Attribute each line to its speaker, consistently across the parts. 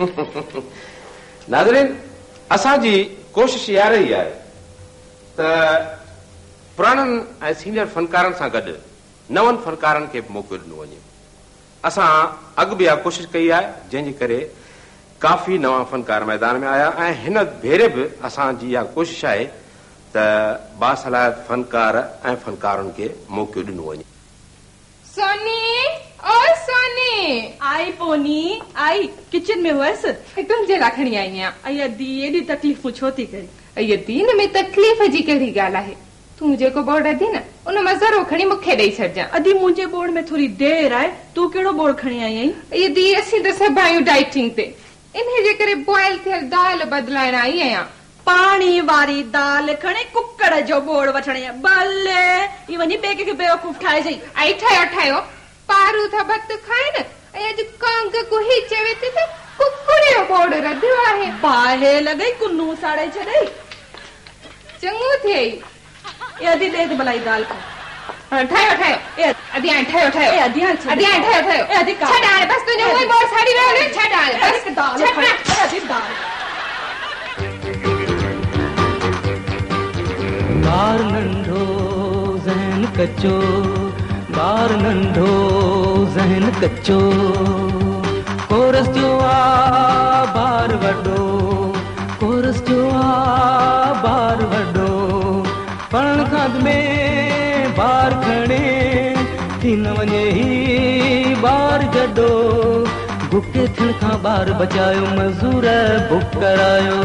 Speaker 1: ناظرين اسان جي ڪوشش اها رهي آهي ته پراڻن ۽ سينيئر فنڪارن سان گڏ نون فنڪارن کي به موقعو ڏنو وڃي. اسان اڳ به اها ڪوشش ڪئي آهي جنهن جي ڪري ڪافي نوان فنڪار ميدان ۾ آيا ۽ هن ڀيري به اسان جي اها ڪوشش آهي ته باصلاحيت فنڪار ۽ فنڪارن کي موقعو ڏنو وڃي.
Speaker 2: سوني او سوني.
Speaker 3: آئي پوني آئي، ڪچن ۾ هئس.
Speaker 2: هي تنهنجي لاء کڻي آئي آهيان.
Speaker 3: ائي ادي ايڏي تڪليفون ڇو ٿي ڪرين.
Speaker 2: ائي ادي ان ۾ تڪليف جي ڪهڙي ڳالهه آهي. تون جيڪو ٻوڙ رڌين نه ان مان ذرو کڻي مون کي ڏئي ڇڏجان.
Speaker 3: ادي منهنجي ٻوڙ ۾ ٿوري دير آهي، تون ڪهڙو ٻوڙ کڻي آئي آهين؟
Speaker 2: ائي ادي اسين ته سڀ آهيون ڊائيٽنگ تي، انهي جي ڪري بوائل ٿيل دال بدلائڻ آئي آهيان.
Speaker 3: پاڻي واري دال کڻي ڪڪڙ جو ٻوڙ وٺڻ آئي آهين. ڀلي ئي وڃي ٻئي ڪنهن کي بيوقوف ٺاهجئين.
Speaker 2: ائي ٺاهيو ٺاهيو پارو ٿا ڀت کائن ۽ اڄ ڪانگ ڪوهي چوي ٿي ته ڪڪڙ جو ٻوڙ رڌيو آهي.
Speaker 3: باهه لڳئي ڪنون ساڙي ڇڏئي.
Speaker 2: چڱو ٿئي.
Speaker 3: اي ادي ڏي ته ڀلا هي دال کائون.
Speaker 2: ٺاهيو ٺاهيو.
Speaker 3: اي
Speaker 2: ادي هاڻي ٺاهيو ٺاهيو.
Speaker 3: اي ادي هاڻي ڇڏ.
Speaker 2: ادي هاڻي ٺاهيو ٺاهيو.
Speaker 3: اي ادي ڪا.
Speaker 2: ڇڏ هاڻي بس تنهنجو اهو ئي ٻوڙ ساڙي ويو نه ڇڏ هاڻي بس.
Speaker 3: ادي دال
Speaker 2: ڇڏ
Speaker 3: کڻ.
Speaker 2: نه.
Speaker 3: اي ادي دال.
Speaker 4: ٻار ننڍو ذهن ڪچو ٻار ننڍو ذهن ڪچو ڪورس جو آ بار وڏو ڪورس جو آ بار وڏو پڙهڻ کان اڳ ۾ بار کڻي ٿي نه وڃي هي ٻار جڏو بکي ٿيڻ کان ٻار بچايو مزور بڪ ڪرايو.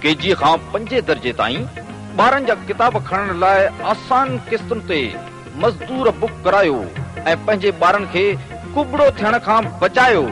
Speaker 5: ڪي جي کان پنجين درجي تائين ٻارن جا ڪتاب کڻڻ لاء آسان قسطن تي مزدور بڪ ڪرايو ۽ پنهنجي ٻارن کي ڪٻڙو ٿيڻ کان بچايو.